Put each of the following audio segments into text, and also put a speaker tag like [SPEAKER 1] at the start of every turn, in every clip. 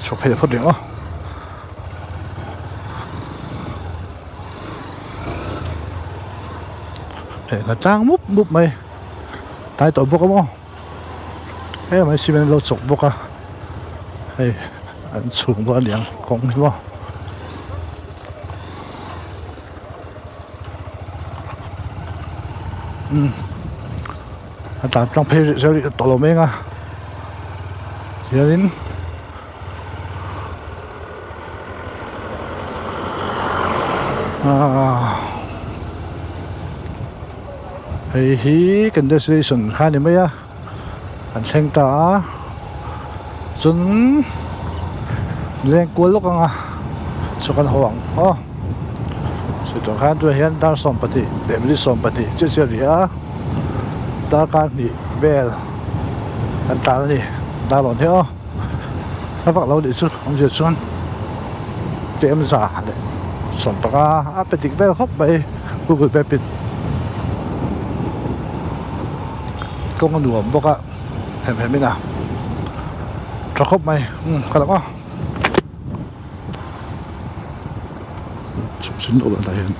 [SPEAKER 1] chhuk phei leh phawt reng aw. Hei hna tlang mup mup mai tlai tawh bawk a maw hei mai cement an lo chawk bawk a hei an chhung dawn a niang kawng hi maw. Umm a tlan tlang phei rih rih tawh lo mai ang a tihianin. Hei hi kan destination kha a ni mai a an thleng ta a chuan leng kual lawk ang a saw kan haw ang aw sawi tur khan tunah hian dar 12 leh minute 12 chiah chiah a ni a darkar hnih vel kan tlan a ni dar rawn hi aw. A vak lo nih chu awmzia chuan tlem za leh 15 a pe dik vel khawp mai google map in kawng a nuam bawk a hem hem in a tha khawp mai umm ka lam a chhuk chin deuh lah hian.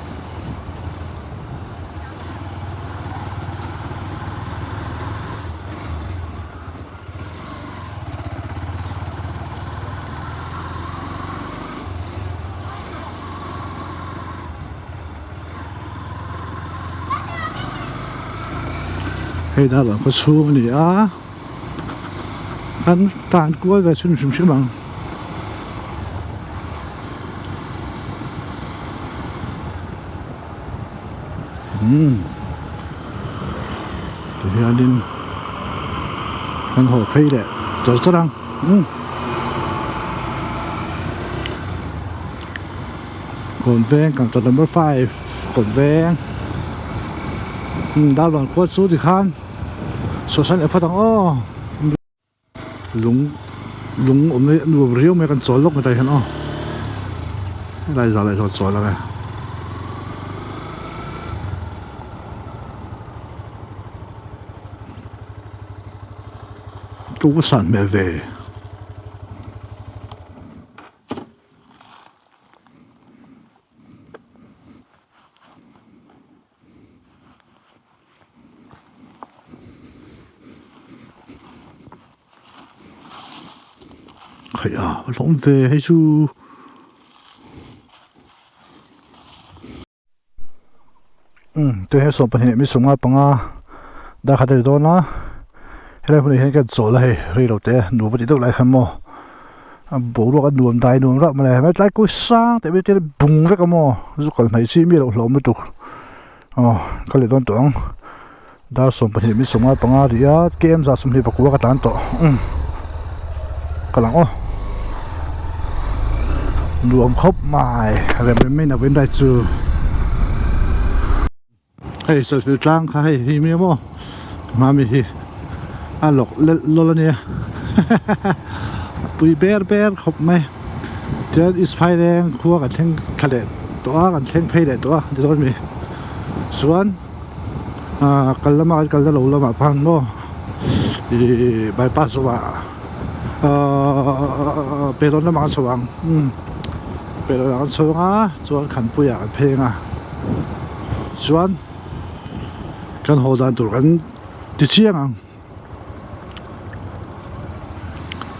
[SPEAKER 1] Hei dar lam khaw chhung a ni a an tan kual ve chhun hrim hrim ang. Umm tihianin kan haw phei leh char char ang umm kawn veng kan ta number 5 kawn veng umm darlawn khua chu tikhan sawhsan leh phawt ang aw. Lung lung awm hi a nuam riau mai a kan chawl lawk mai tah hian aw helai zah lah hi chuan chawl ang e. Tuk a san hmel ve. Khaih a a hlawm ve hei chu umm tui hi 12 leh mi 15 dar khat a ni dawn a helai hmunah hian ka chawl a hei rei lo te nuam a tih deuh lai khan maw a boruak a nuam dai nuam reuh mawle hmel tlai kawi sang teh mai te bung vek a maw zu kal hnaih chi mi loh hlawm lutuk. Aw ka leh dawn tawh ang dar 12 min 55 rih a km 29 ka tlan tawh umm ka lang aw nuam khawp mai rem rem mai in a vawiin rai chu hei chawlhfel tlang kha hei hi mi maw mami hi a lawk lel lawl a nia pui ber ber khawp mai chuan east phaileng khua kan thleng thla leh tawh a kan thleng phei leh tawh a ti dawn a ni chuan ah kal lama kan kalna lo lamah khan maw ihh bypass zawhah ahh pelawn lamah kan chho ang umm pelawn ah kan chho ang a chuan khanpuiah kan phei ang a chuan kan haw dan tur kan ti chiang ang.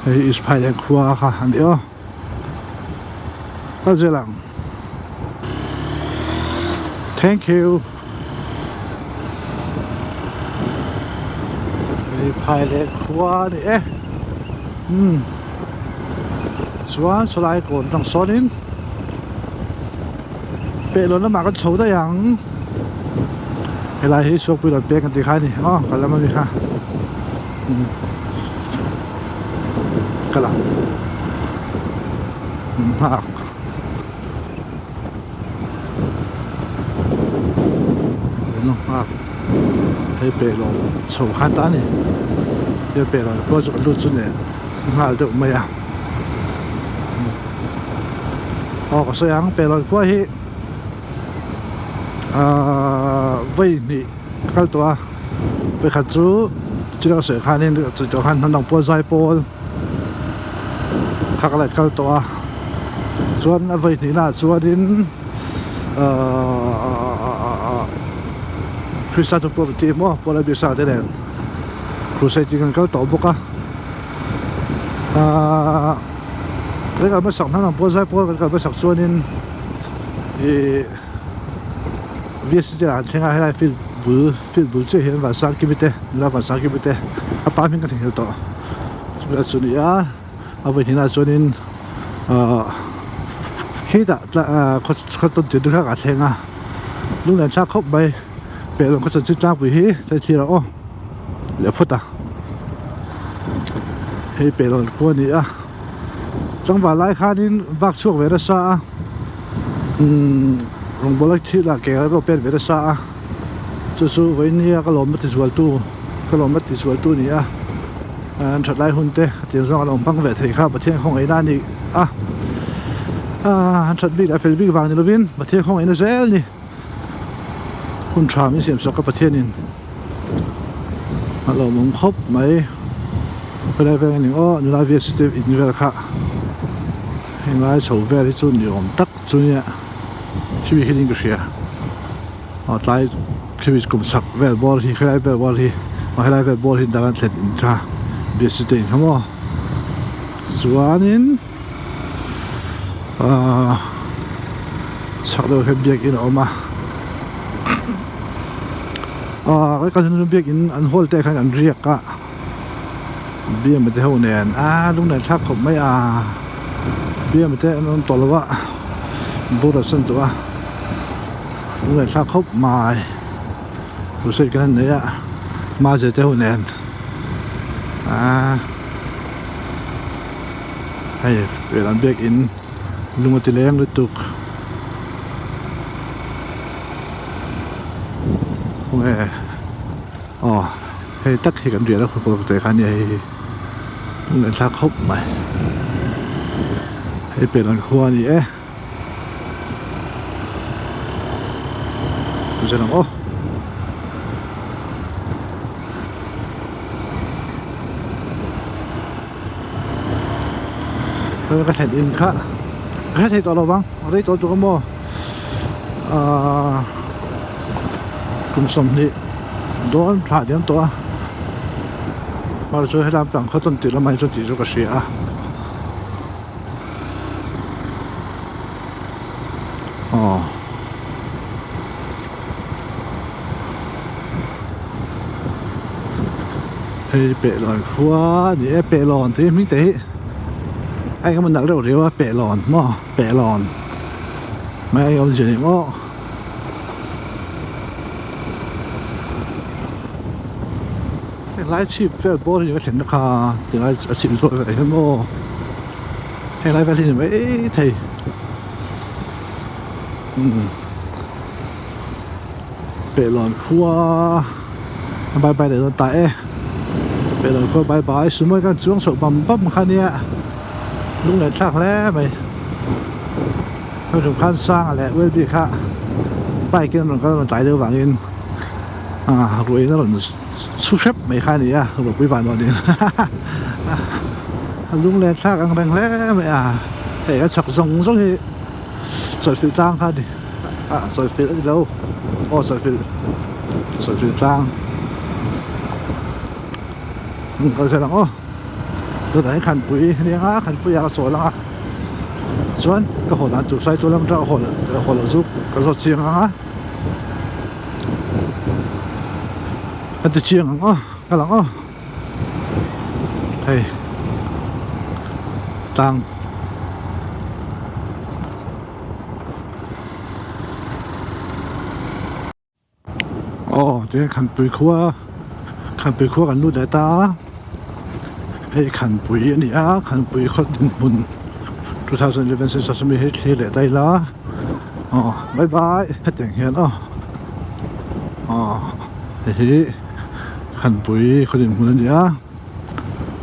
[SPEAKER 1] Hei hi East Phailen khua kha a ni aw kal zel ang thank you hei Phailen khua a ni e umm chuan sawlai kawn atang sawnin pehlawn lamah kan chho daih ang. Helai hi Suakpui rawn peng an tih kha a ni aw kal lam a ni kha umm kal ang nghak nghak hei peh lawm chho khan ta a ni hei peh lawm khua chu kan lut chu nen nghal deuh mai a aw ka sawi ang peh lawm khua hi. Ahh vawi hnih ka kal tawh a vawikhat chu chileng sawi khanin chutah khan hnam dang pawl zai pawl Kha ka la kal tawh a chuan a vawi hnihna ah chuanin ahh Krista thu pawh tih maw Paula Bisa te nen crusade in kan kal tawh bawk a ahh kan kal hmasak hnam ang pawh zaipawl kan kal hmasak chuanin ihh V_C te ah an thleng a helai field bul field bul chiah hian Vansangkimi te nula Vansangkimi te a pa hming ka theihnghilh tawh chumi chu a ni a. A vawi hnihna chuanin ahh khitah khaw tawn tir kha a thleng a lunglen thlak khawp mai peh lawng khaw chanchin tlangpui hi hei thlir ang aw leh phawt a hei peh lawn khua a ni a tlangval lai khanin vak chhuak ve nasa a umm rawngbawla thil ah ke erawh pen ve nasa a chu chu vawinia ka lawmna tizualtu ka lawmna tizualtu a ni a. An that lai hun te tiang zawng an awm hmang ve thei kha Pathian khawngaihna a ni a aaa an that bik leh a fel bik vang ni lovin Pathian khawngaihna zel ni hun tha min siam sak a Pathianin a lawmawm khawp mai helai vel a ni aw nula V_S te in vel kha henglai chho vel hi chu ni awm tak chu nia khi mi hian ka hria. Aw tlai khimi kum chhak vel bawr hi helai vel bawr hi aw helai vel bawr hi dang an thlen in kha biasi te in kha maw chuanin ahh chhak deuh hian biakin a awm a ahh kan kal hun biakin an hall te ah khan an riak a biama te ho nen a lunglen thlak khawp mai a biama te an awm tawh lo a border sawn tawh a. Lunglen thlak khawp mai crusade kan han nei a maze te ho nen aaa hei vel an biakin lung a ti leng lutuk khawnge aw hei tak hi kan riah na kawr te kha ania hei hi lunglen thlak khawp mai hei pian an khua a ni e. Zen ang aw. Ka thlen in kha ka hre thei tawh lo vang rei tawh tuk a maw ahh kum 20 dawn thlah diam tawh a mahse helai pang khaw tawn tih lamah hi chuan tih chu ka hria a. Aw hei pehlawn khua a ni e pehlawn tih hming te hi a engemaw nalh reuh riau a pehlawn maw pehlawn mai a awmzia ni maw. Helai chhip vel bawr hi ka thlenna kha tilai a chhip zawh velah hian maw helai vel hi ni maithei umm pehlawn khua a bye bye leh dawn ta e pehlawn khua bye bye sumo hi khan chuang chhoh bam bam kha nia lunglen thlak hle mai hemi tum khan sanga leh welby kha bike in an rawn kal a rawn tlai deuh vangin ah ruih in a rawn chhu hrep mai kha a ni a ropui van awh nen a lunglen thlak ang reng hle mai a hei a chhak zawng zawng hi chawlhfilh tlang kha a ni ah chawlhfilh a ni lo aw chawlhfilh chawlhfilh tlang kal zel ang aw chutah hian khanpui a ni ang a khanpui ah ka sawl ang a chuan ka haw dan tur sai chu lam atanga haw loh chu ka zawt chiang ang a. A ti chiang ang aw ka lang aw hei tlang aw tihian khanpui khua khanpui khua kan lut leh ta a hei khanpui a ni a khanpui khaw dinhmun 2011 census ami hi thlir leh ta ila aw bye bye hetiang hian aw aw hei hi khanpui khaw dinhmun a ni a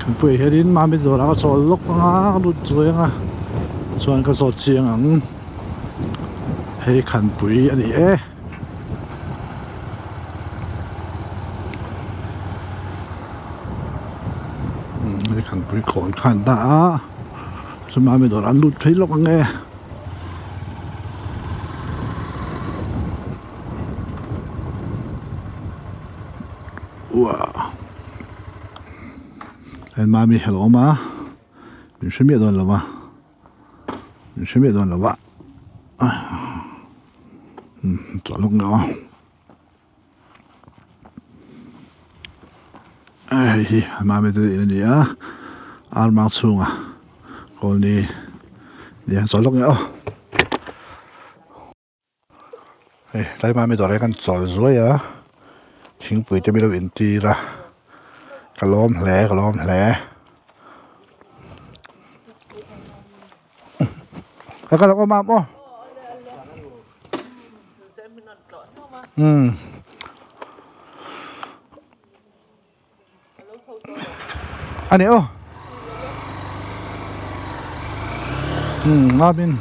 [SPEAKER 1] khanpui ah hianin mami dawrah ka chawl lawk ang a ka lut chuai ang a chuan ka zawt chiang ang hei khanpui a ni e. Hei khanpui kawn kha an dah a. Chumami dawrah an lut phei lawk ang e. Uah hei mami hi a lo awm a min hre miah dawn lo va min hre miah dawn lo va umm chawlh lawk nia aw hei hi mami te in a ni a ar mang chhunga kawlni nia chawlh lawk nia aw. Hei tlai hma mi dawrah hian kan chawl zuai a thingpui te min lo intir a ka lawm hle ka lawm hle ka kal ang aw mam aw umm. A ni aw umm ngapin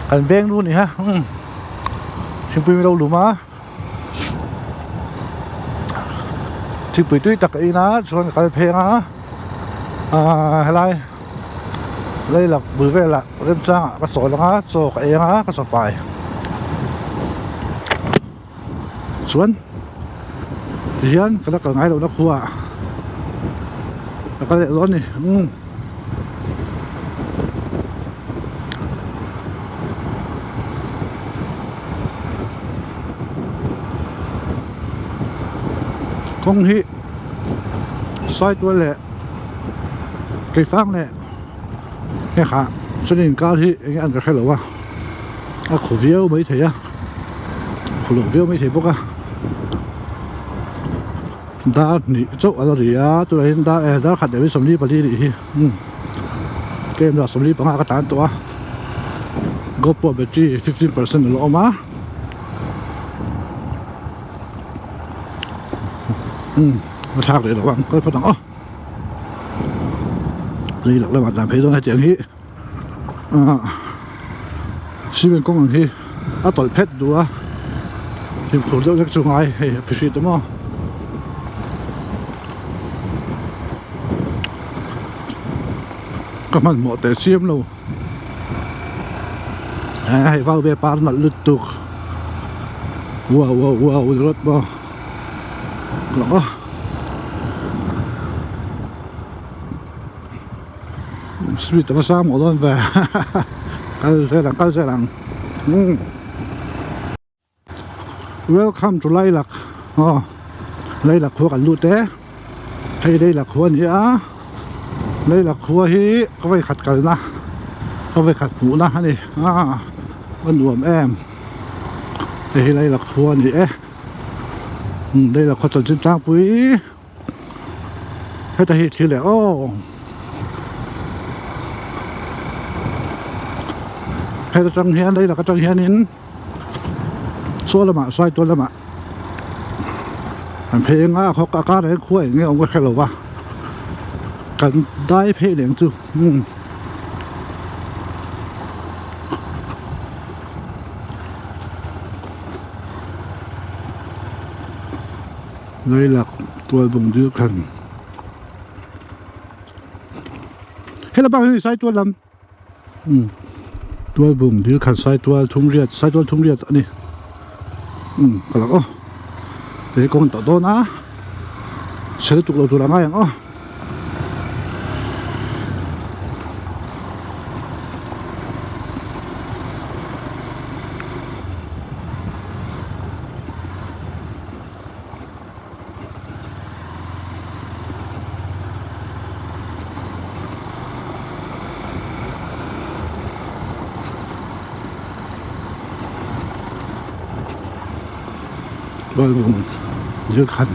[SPEAKER 1] kan veng lu ni ha umm thingpui min lo lum a thingpui tui tak a in a chuan ka kal pheng a ahh helai leilak bul velah remchangah ka chawl ang a chaw ka eng a ka chaw pai. Chuan tihian ka la kal ngai lohna khua ah ka kal leh dawn a ni umm kawng hi saitual leh keifang leh hekha chuan inkar hi enge an ka hre lo a a khaw viau maithei a. Khuluk viau mai thei bawk a dar hnih chauh a la ri a tunah hian dar eh dar khat leh 44 nih hi umm tlem lah 45 ka tan tawh a GoPro battery 15% a la awm a umm a thlak leh lo ang kal phawt ang aw lei lak lamah tlan phei dawn hetiang hi. Ahh cement kawng ang hi a tawlh phet duh a fimkhur deuh vek chu ngai hei a phihrit te maw ka hmanhmawh teh chiam lo eh hei vau ve par nalh lutuk wow wow wow ringawt maw lang aw. Sweet ava sang mawh dawn ve kal zel ang kal zel ang umm welcome to Lailak aw Lailak khua kan lut e hei Lailak khua a ni a Lailak khua hi ka vawikhat kalna ka vawikhat hmuhna a ni a a nuam em hei hi Lailak khua a ni e umm Lailak khua chanchin tlangpui. Heta hi thil leh aw heta tang hian lei lak atang hianin saw lamah saitual lamah an phei eng a a khawk a kar ah hian khua eng nge awm ka hre lo va kan dai phei leh ang chu umm. Lailak tualbung dil khan helai bak hi saitual lam umm tualbung dil khan saitual thum riat saitual thum riat ani umm ka lang aw hei kawng tawh dawn a chhe lutuk lo tur a ngai ang aw. Tualbung thil khan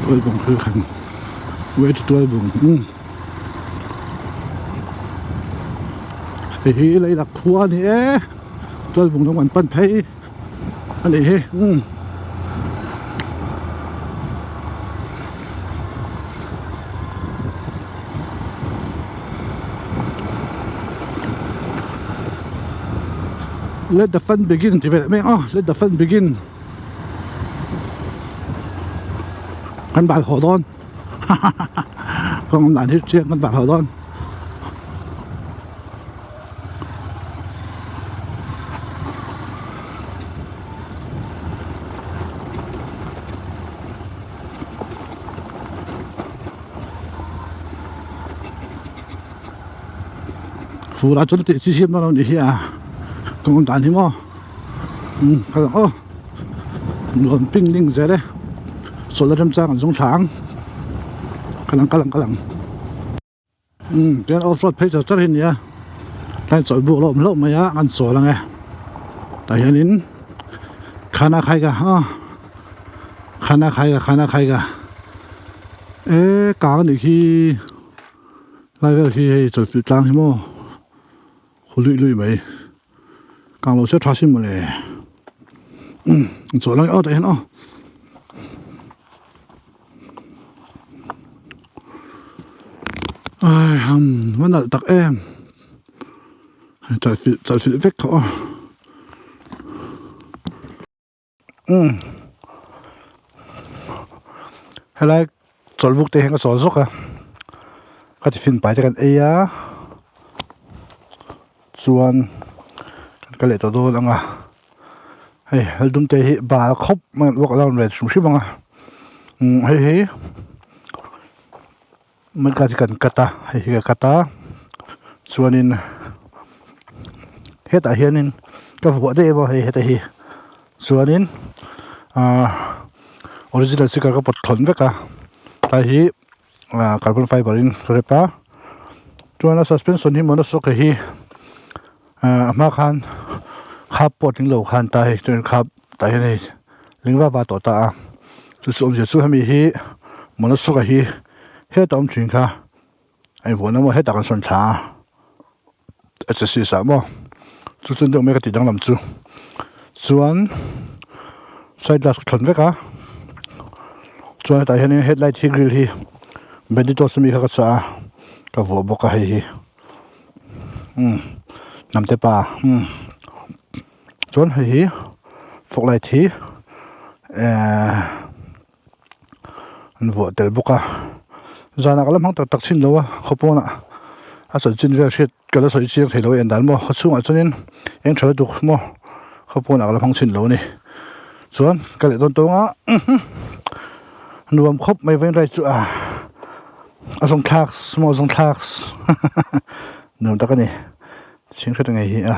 [SPEAKER 1] tualbung thil khan way to tualbung umm hei hi leilak khua a ni e tualbung lam kan pan phei. A nih hi umm Let the fun begin tih ve leh mai ang aw let the fun begin kan bal haw dawn ha ha ha kawng awm dan hi chiang kan bal haw dawn. Fur ah chuan tih chi hian dawn lo nih hi a kawng dan hi maw umm kal ang aw nuam ping ling zel e chawlh na remchang an zawng thla ang kal ang kal ang kal ang umm tihian off road phei char char hi a ni a tlai chawlh buk a lo awm hlauh mai a an chawl ang e tah hianin khana khai ka aw khana khai ka khana khai ka e kang a nih khi. Lai vel hi hei chawlhpilh tlang hi maw khu luih luih mai kang lo se tha sin mawle umm chawlh ang aw tah hian aw ai ham va nalh tak em chawlhpilh chawlhpilh vek tawh a. Umm helai chawlhbuk te hian ka chawl zawk a ka tiffin pai te kan ei a chuan kan kal leh tawh dawn ang a hei hel dum te hi bal khawp mai an uak a lo ve hrim hrim ang a umm hei hi mudguard hi kan cut a hei hi ka cut a chuanin hetah hianin ka vuah daih emaw hei heta hi chuanin ahh original sticker ka pawt thawn vek a tlai hi ah carbon fiber in ka rep a chuan a suspension hi monoshock hi ah a hma khan khap pawh a tling lo khan ta hei chuan khap tah hian hei ling va va tawh ta a chu chu awmzia chu hemi hi monoshock hi hetah awm thin kha a invuahna maw hetah kan sawn thla a a chassis ah maw chu chuan deuh mai ka tih danglam chu chuan side glass ka thlawn vek a chuan hetah hianin headlight hi grill hi banditos ami kha ka chah a ka vuah bawk a hei hi umm hnamte pa umm chuan hei hi fog light hi ehh an vuah tel bawk a zanah ka la hmang tak tak chhin lo a khaw pawnah a chanchin vel hriat ka la sawi chiang thei lo a en dan maw khaw chhungah chuanin eng tha lutuk maw khaw pawnah ka la hmang chhin lo a ni chuan ka leh dawn tawng a nuam khawp mai vawiin rai chu a a zawng thlak maw a zawng thlak nuam tak a ni chhing hret ngei hi a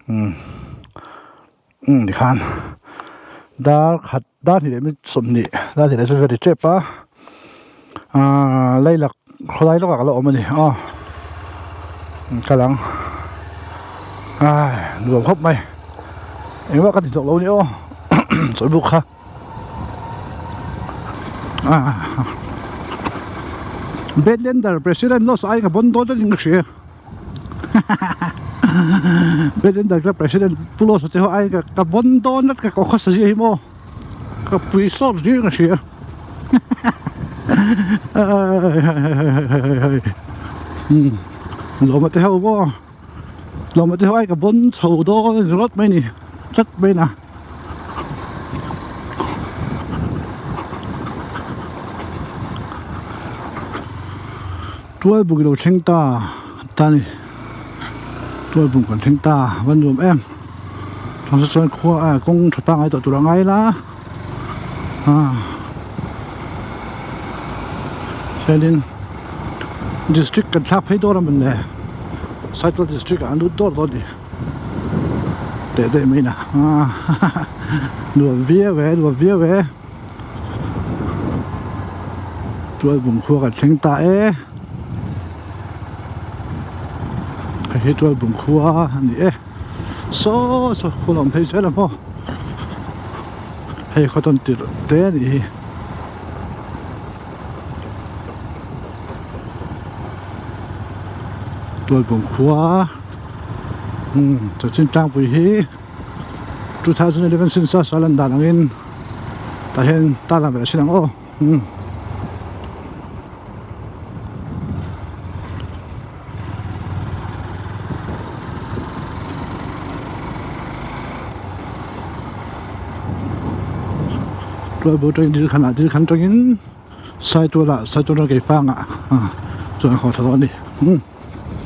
[SPEAKER 1] umm umm tikhan dar khat. Dar hnih leh mi 20 dar hnih leh chu ri tep a aaa leilak khawlai lawkah ka la awm a ni aw kal ang ai nuam khawp mai engmah ka ti tawh lo a ni aw chawlhbuk kha aaa Bedlander president loss ai ka bawn dawn dawn in ka hria. Bedlander kha president pu Losa te ho ai ka bawn dawn tlat ka khawsa zia hi maw ka pui sawt zir ka hria lawma te ho maw lawma te ho ai ka bawn chho dawn ringawt mai ni tlat mai na. Tualbung ilo thleng ta ta ni tualbung kan thleng ta a va nuam em chuan chuan khua ah kawng tha pangai tawh tur a ngai la ah hianin district kan thlak phei dawn a mawn le Saitual district ah an lut dawr dawn a ni teh daih mai na ah nuam viau e nuam viau e. Tualbung khua kan thleng ta e hei hi tualbung khua a ni e saw saw khua awm phei zel a maw hei khaw tawn tirh te a nih hi. Tualbung khua umm chanchin tlangpui hi. 2011 census a lan dan angin tah hian tar lang ve thin ang aw umm. Tualbo atangin dil khanah dil khan atangin Saitualah Saitual atang Keifangah ah chuan a haw thla dawn a ni umm.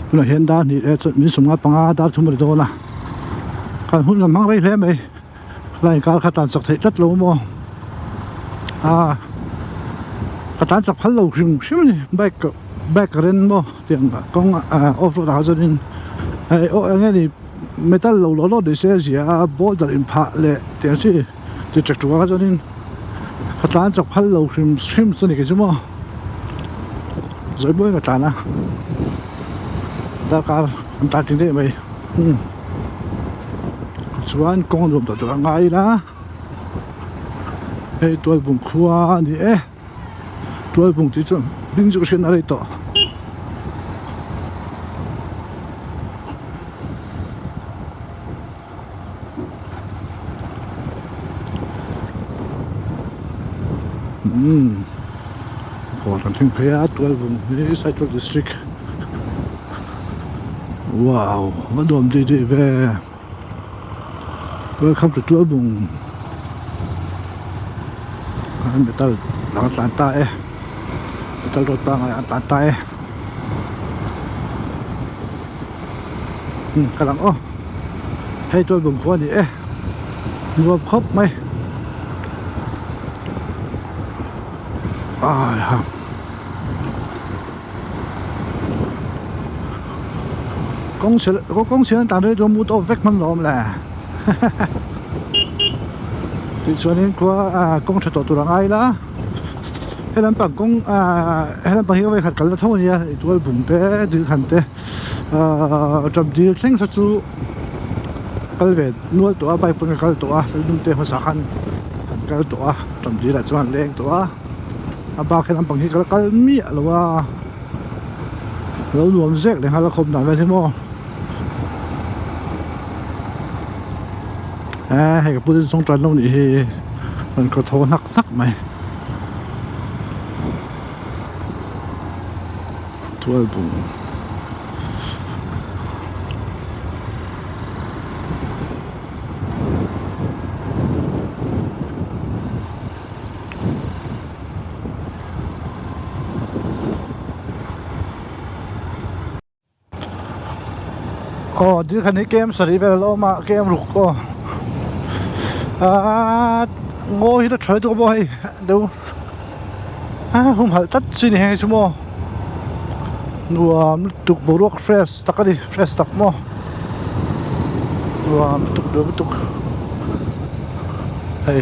[SPEAKER 1] Tunah hian dar hnih leh chawlh min 15 dar thum a ni dawn a kan hun lam hmang rei hle mai line kar kha tan chak theih tlat lo maw ah ka tan chak phal lo hrim hrim a ni bike bike ka ren maw tiang kawng ah off road ah chuanin. Hei aw eng nge ni metal lo law law ni se a zia a boulder inphah leh tiang chi ti ṭek ṭuk a chuanin ka tlan chak phal lo hrim hrim chu a ni kei chu maw zawi muangin ka tlan a darkar an tlan tling daih mai umm chuan kawng a nuam tawh tur a ngai ila hei tualbung khua a ni e. Tualbung tih chuan hming chu ka hriatna rei tawh. Umm kawn kan thleng phei a Tualbung hi Saitual district wow a nuam dih dih ve welcome to Tualbung metal dang a tlan ta e metal road pangngai an tlan ta e umm ka lang aw hei Tualbung khua a ni e nuam khawp mai ai ha. Kawng chhe kawng chhe an tan rei chuan mut off vek hman lo awm le tichuanin khua ah kawng tha tawh tur a ngai ila he lampang kawng ah he lampang hi vawikhat kalna tho a nia tual bung te dil khan te ah ṭam dil thleng sa chu kal ve nual tawh a bike pawn ka kal tawh a hnung te hmasa khan an kal tawh a ṭam dil ah chuan an leng tawh a. A bak he lampang hi ka la kal miah lo a lo nuam zek leh nghal a khawp dan vel hi maw eh hei ka pu zawng tan lo nih hi rawn khaw thaw hnak hnak mai tualbung. Aw dil khan hi kem sarih vel a la awm a kem ruk aw aaa ngaw hi la tha lutuk a maw hei deuh a humhalh tlat chi ni heng hi chu maw nuam lutuk boruak fresh tak a ni fresh tak maw nuam lutuk nuam lutuk hei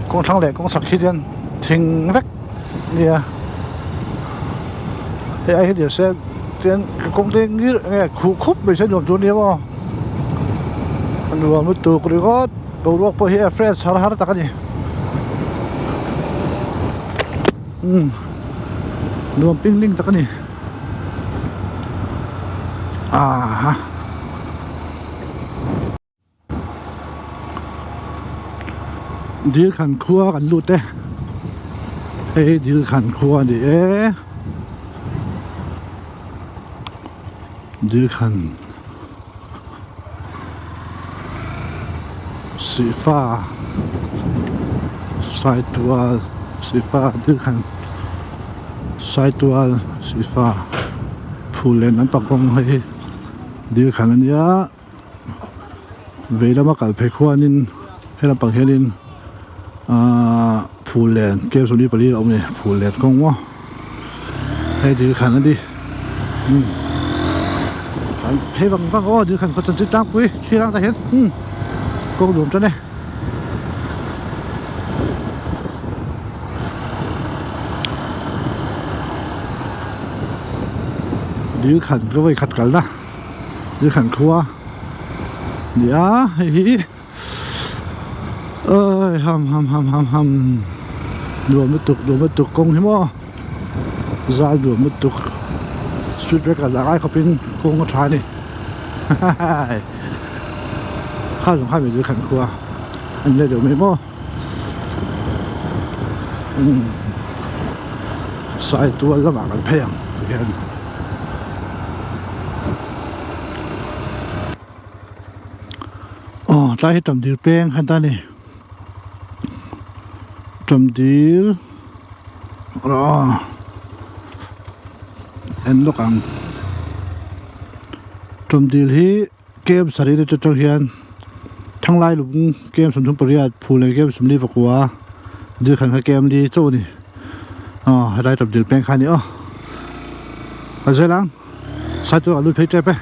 [SPEAKER 1] kawng thlang leh kawng chhak hi hian thing vek nia hei ai hi ni se tian kawng te ngir enge khuh khup mai se nuam tur ania maw a nuam lutuk ringawt boruak pawh hi a fresh har har tak a ni umm nuam ping ling tak a ni aha. Dil khan khua kan lut e hei hi dil khan khua a ni e dil khan sihfa saitual sihfa dil khan saitual sihfa phul leh lampang kawng hei hi dil khan a nia. Vei lama kal phei khuanin he lampang hianin ahh phul len kem 24 a awm a ni phul len kawng maw hei dil khan a ni umm an phei vang vang aw dil khan khaw chanchin tlangpui thlir ang tah hian umm kawng nuam tan e. Dil khan ka vawi khat kalna. Dil khan khua nia hei hi oi ham ham ham ham ham nuam lutuk nuam lutuk kawng hi maw zal nuam lutuk speed breaker lah ngai khawpin kawng a tha a ni hahaha kha zawng kha mi dil khan khua an let deuh mai maw umm saitual lamah kan phei ang tihian. Aw tlai hi tamdil peng khan ta ni tamdil aw en lawk ang tamdil hi kem sarih te atang hian thanglai lung kem 38 phul leh kem 44 dil khan kha kem li chauh a ni aw helai tamdil peng kha a ni aw a zel ang. Sai chu a lut phei tep e.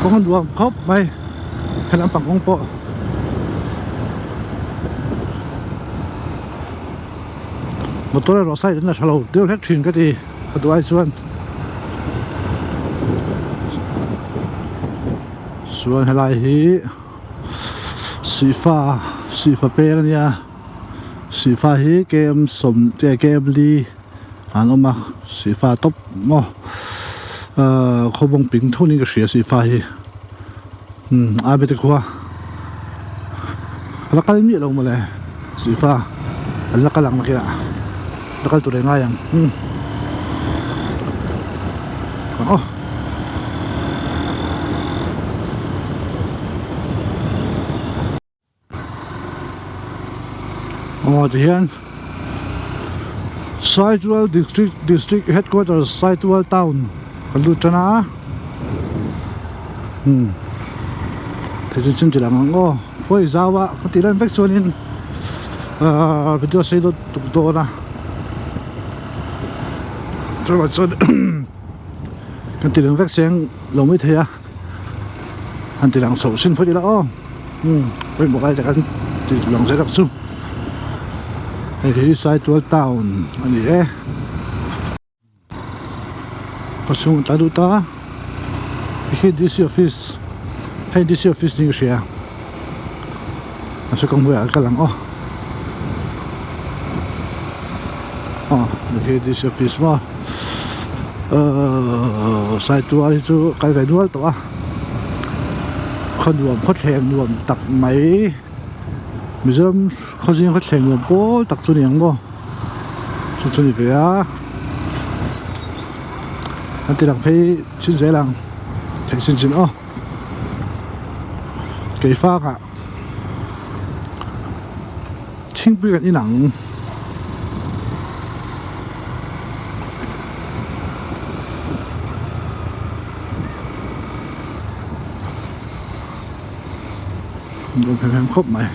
[SPEAKER 1] Kawng a nuam khawp mai he lampang kawng pawh. Motor erawh side an la tha lo deuh hlek thin ka ti ka duh ai chuan. Chuan helai hi Sihfa Sihfa peng a nia Sihfa hi km sawm km li an awm a Sihfa tawp maw ahh khawbawng ping thun in ka hria Sihfa hi umm a bete khua a la kal miah lo mawle Sihfa an la kal ang nakinah la kal tur engai ang umm aw. Aw tihian Saitual district district headquarters Saitual town kan lut tan a umm thei chu chin ti lang ang aw khawi zau a ka tih lan vek chuanin ahh video sei dawt tuk dawn a chuvang chuan kan ti lang vek seng lo mai thei a. Han ti lang chhoh sin phawt ila aw umm pawimawh lai tak an ti lang zel ang chu hei hi Saitual town a ni e ka chhung ta duh ta hei hi D C office hei D C office niin ka hria a chu ka hmuiah an kal ang aw aw hei hi D C office maw ahh Saitual hi chu kal ve nual tawh a khaw nuam khaw thleng nuam tak mai Mizoram khaw zing khaw thleng nuam pawl tak chu a ni ang maw chu chu a ni ve a an ti lang phei chin zel ang theih chin chin aw. Keifangah thingpui kan in ang. Nuam hem hem khawp mai.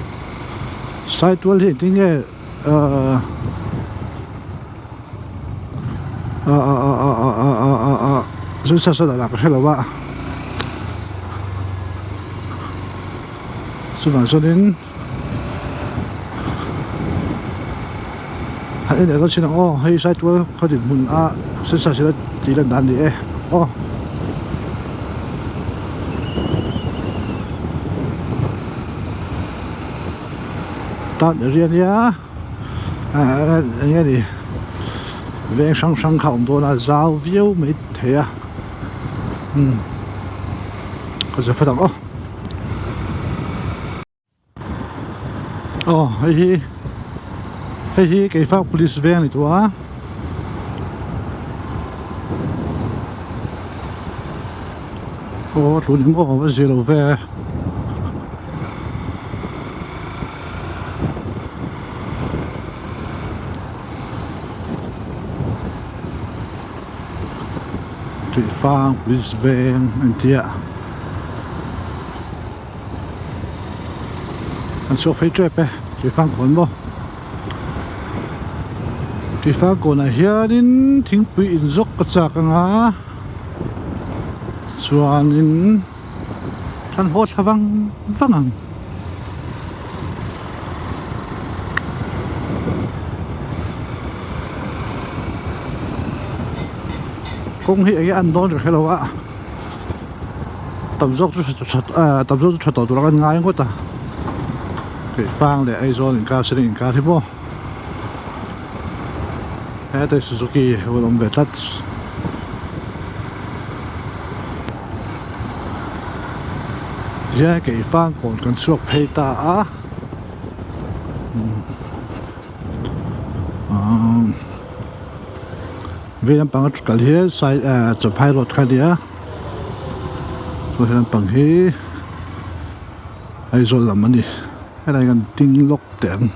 [SPEAKER 1] Saitual hi engtin nge ahh ah ah ah ah ah ah ah ah ah chu sa sa lah ka hre lo a chuvang chuanin han en leh dawn chin ang aw hei Saitual khaw dinhmun a sensa sila tih lan dan a ni e aw. Town area ania ah eng nge ni veng hrang hrang kha a awm dawn a zau viau mai thei a umm ka zir phawt ang aw aw hei hi hei hi keifang police veng a ni tawh a. Aw tun hi maw va zir lo ve. Tuifang police veng an tia an chhuak phei tep e tuifang kawn maw tuifang kawnah hianin thingpui inzawk ka chak anga. Chuanin kan haw thla vang vang ang. Kawng hi enge an dawn ka hre lo a tam zawk chu tam zawk chu tha tawh tur a kan ngai ngawt a Keifang leh Aizawl inkar Seni inkar hi maw. Hetah Suzuki a rawn awm ve tlat. Tihian keifang kawn kan chhuak phei ta a vei lampang a kal hi sai ah chawphai road kha a ni a chuan he lampang hi Aizawl lam a ni helai kan ding lawk teh ang.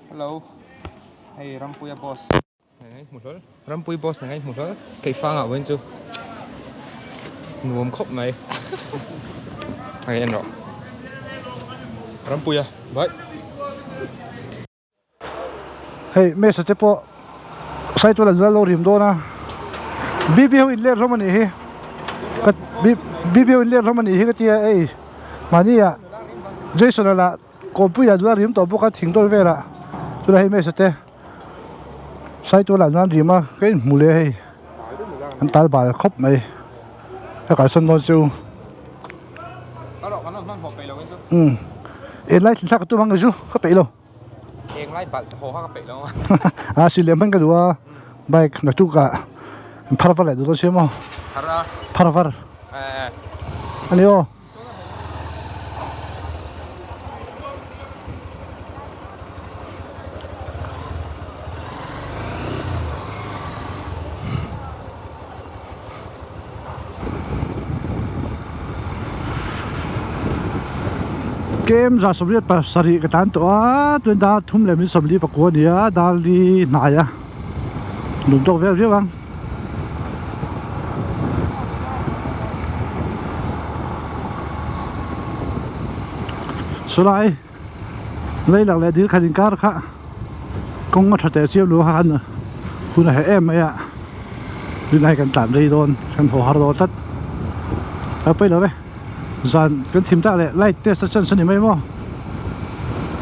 [SPEAKER 2] Hello hei Rampuia boss ngai hmu hlawl Rampui boss ngai hmu hlawl Keifangah vawiin chu nuam khawp mai hei en rawh. Rampuia bye.
[SPEAKER 1] Hei mesa te pawh Saitual an lo rim dawn a BB ho in let hlawm a nih hi ka BB ho in let hlawm a nih hi ka tia hei mahni ah Jason a lah kawmpuiah nula rim tawh bawk a thing dawl velah chulai hei mesa te Saitual ah chuan rim a ka inhmu leh hei an tal bal khawp mai ka kalsan dawn chu umm enlai thlak ka tum ang chu ka peih lo.
[SPEAKER 2] Englai balh haw kha ka peih lo a.
[SPEAKER 1] A si lem hman ka duh a bike naktuk ah an phar var leh duh dawn sia maw.
[SPEAKER 2] Phar a.
[SPEAKER 1] Phar var.
[SPEAKER 2] Eh.
[SPEAKER 1] Ani aw. Kem 27 ka tlan tawh a tun dar thum leh min 44 a ni a dar li hnai a lum tawk vel viau ang. Chulai lei lak leh dil khat inkar kha kawng a tha teh chiam lo kha khan hun a herh em mai a tunah hi kan tlan rei dawn kan haw har dawn tlat a pawi lo e zan kan thim tak leh light test a chance a ni mai maw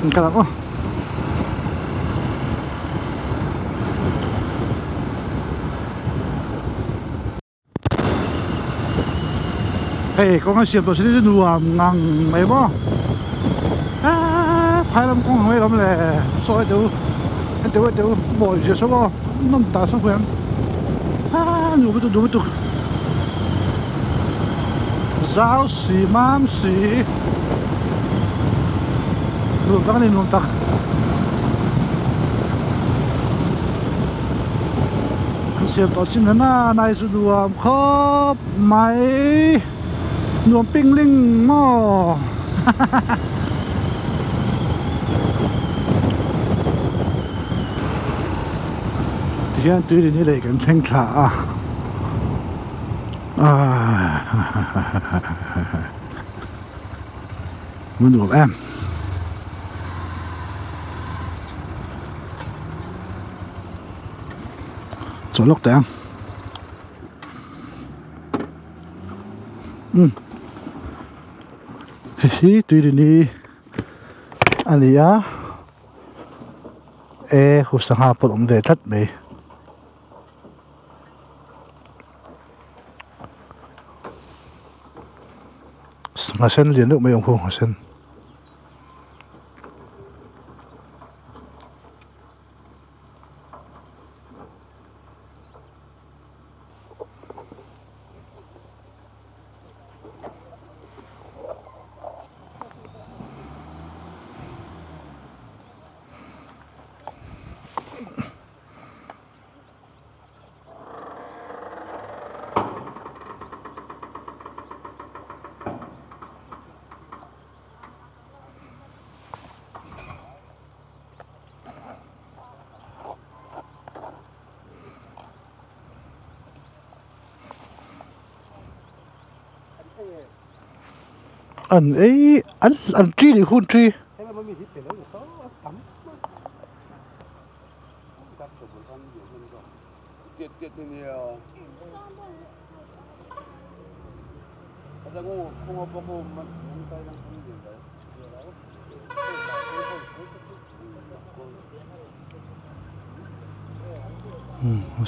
[SPEAKER 1] an kal ang aw. Hei kawng a siam tawh sin hi chu nuam ngang mai maw eee phai lam kawng ang mai lawm le sawi teu en teu en teu mawi zia saw aw nawm ta saw hian eee nuam lutuk nuam lutuk zau si mam si nuam tak a ni nuam tak. An siam tawh chin hna nai chu nuam khawp mai nuam ping ling maw tihian tui rin hi lei kan thleng thla a ah nuam em. Chaw lawk teh ang umm hei hi tuirini a ni a e hu sangha pawh a awm ve tlat mai sangha sen lian deuh mai a awm khawm a sen. An ei an an tri nih hun tri.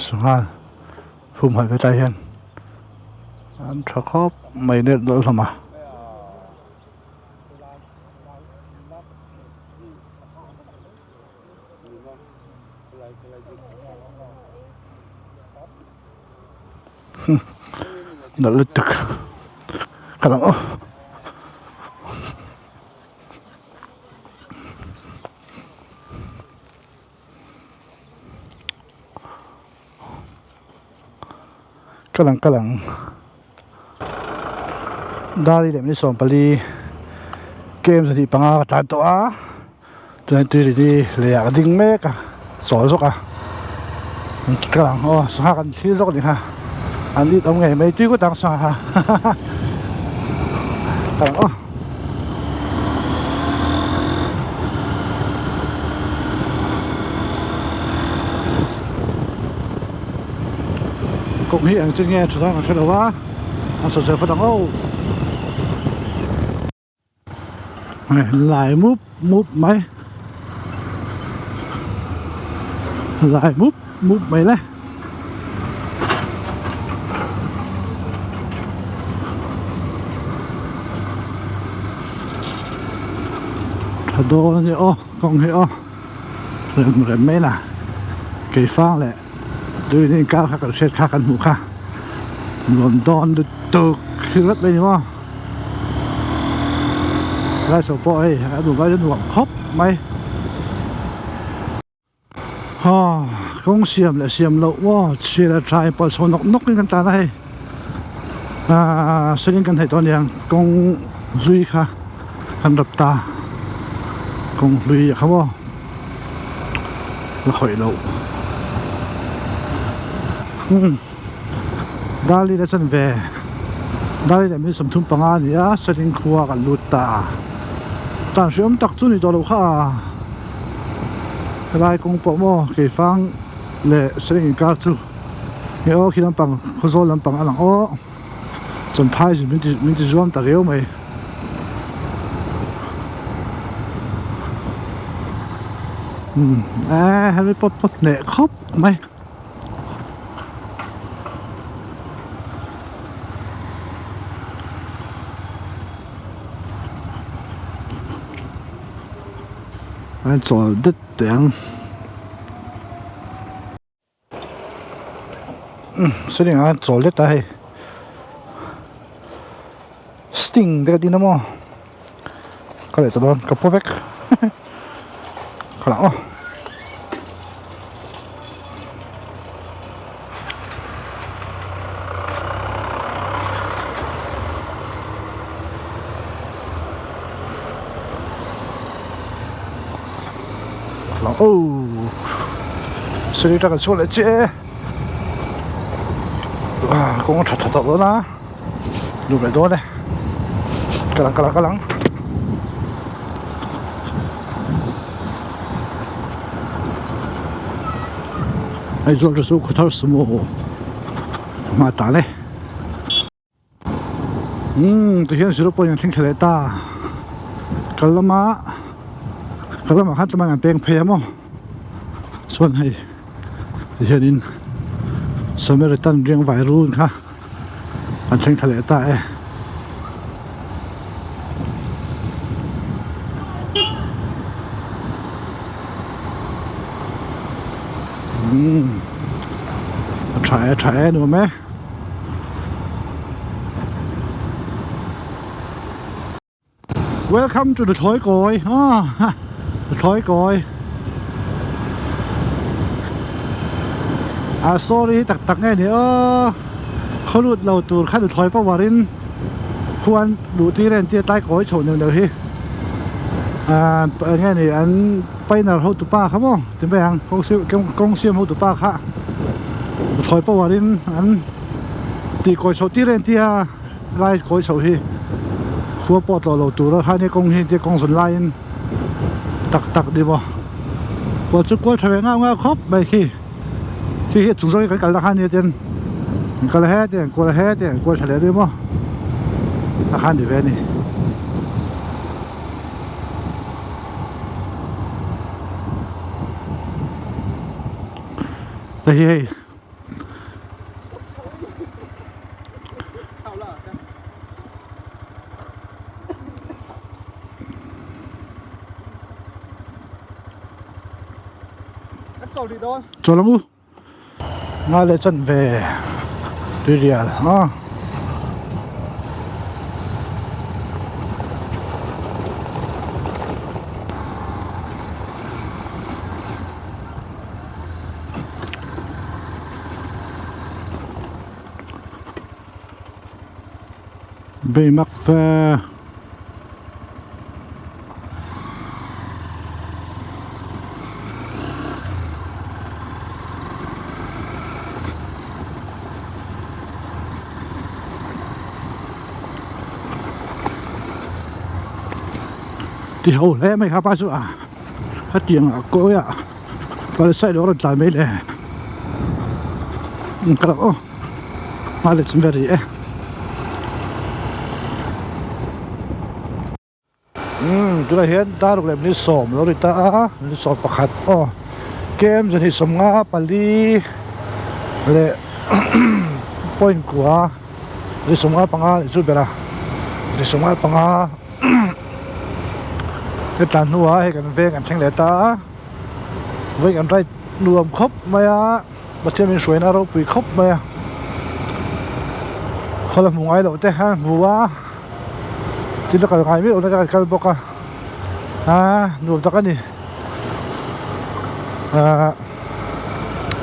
[SPEAKER 1] Sangha humhalh ve lai hian an tha khawp mai neuh neuh hlawm a. Nalh lutuk ka lang aw. Ka lang ka lang dar hi leh minute 14 kem 25 ka tlan tawh a tunah tui ri hi lei ah ka ding mek a chawl zawk a ka lang aw sangha kan thlir zawk a ni kha an it awm ngei mai tui ngawt ang sangha kha ka lang aw. Kawng hi eng chin nge tha dang kan hre lo a an sawi zel phawt ang aw. Lai mup mup mai lai mup mup mai le. Tha dawn a ni aw kawng hi aw rem rem mai la keifang leh tuin inkar kha kan hriat kha kan hmuh kha nuam dawn lutuk hi vat mai ni maw helai chho pawh hei a nuam lai chu nuam khawp mai. Aw kawng siam leh siam loh maw chhiar a tha in pawlh chho nawk nawk in kan tlan a hei ahh sawiin kan theih tawh aniang kawng hlui kha kan rap ta kawng hlui a kha maw la khawih loh umm Darlin a chan ve Darlin ah min 35 a ni a sawiin khua kan lut ta tan hriam tak chu ni tawh loh kha a. Helai kawng pawh maw keifang leh sereng inkar chu nge aw khi lampang khawzawl lampang a lang aw chawnphai zin min ti min ti zuam ta riau mai umm eee helmet pawt pawt hneh khawp mai. A chawl det teh ang umm sawti ang a chawl det a hei sting te ka ti na maw ka leh ta dawn ka paw vek ka lah aw. Oh sir atang kan chhuak leh chiah e kawng a tha tha tawh dawn a nuam leh dawn e kal ang kal ang kal ang. Aizawl te chu khawthar sumo hma tan e. Umm tihian zero point an thleng thla leh ta kal lama kal lamah khan tlema an peng phei a maw chuan hei tihianin Samaritan riang vai run kha an thleng thla leh ta e. Umm a tha e a tha e nuam e. Welcome to the Thoi Koi. Ah, the Thoi Koi. Ah, sorry tak tak nge ni aw. Khawlut lo tur kha Thoi power in khuan luh tir en tir tlai kawi chho neuh neuh hi. Ah, nge ni an painter hotu pa kha maw ti mai ang kawng siam hotu pa kha Thoi power in an tih kawi chho tir en tia. Lai kawi chhoh hi khua pawh tlawh lo tura khan he kawng hi tia kawng zawn laiin tak tak ni maw khual chu kual tha ve ngau ngau khawp mai khi khi hi a chung zawk hi kan kalna khan nia ten an kal a he te an kual a he te an kual tha leh a ni maw a khan ni ve a ni. Hei hi hei. Chawl ang u ngai leh chan ve tuirial a. Bei mak ve. Ti ho hle mai kha pa chu a hetiang ah kawi ah. Kal side a rawn tlai mai le ka lo aw. Nghal leh chim ve rih e. Umm tunah hian daruk leh ni sawm lo ri ta a ni 11 aw kem zahnih 54 leh point kua ni 55 nih chu ber a ni 55 he tlan hnuah hei kan veng kan thleng leh ta a vawi kan ride nuam khawp mai a Pathian min hruaina a ropui khawp mai a khawl a hmu ngai loh te a hmu a thil a kal ngai miah lohna te kan kal bawk a aaa nuam tak a ni aaa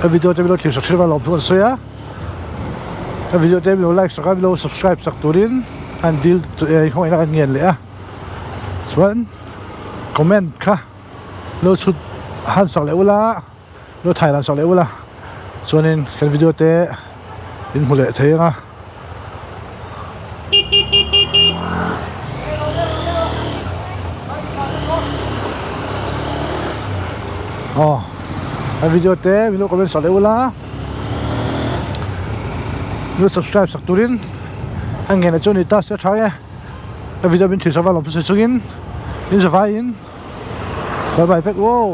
[SPEAKER 1] ka video te milo thlir sak hrep a lawm thu an sawi a ka video te milo like sak a milo subscribe sak turin an dil khawngaihna kan ngen leh a chuan comment kha lo chhut han sak leh ula. Lo thai lan sak leh ula chuanin kan video te in hmu leh thei ang a. Aw kan video te min lo comment sak leh ula lo subscribe sak turin a ngen chu a ni ta sia tha e ka video min thlir sak vang lawm thusawi chungin in zavaiin bye bye vek aw.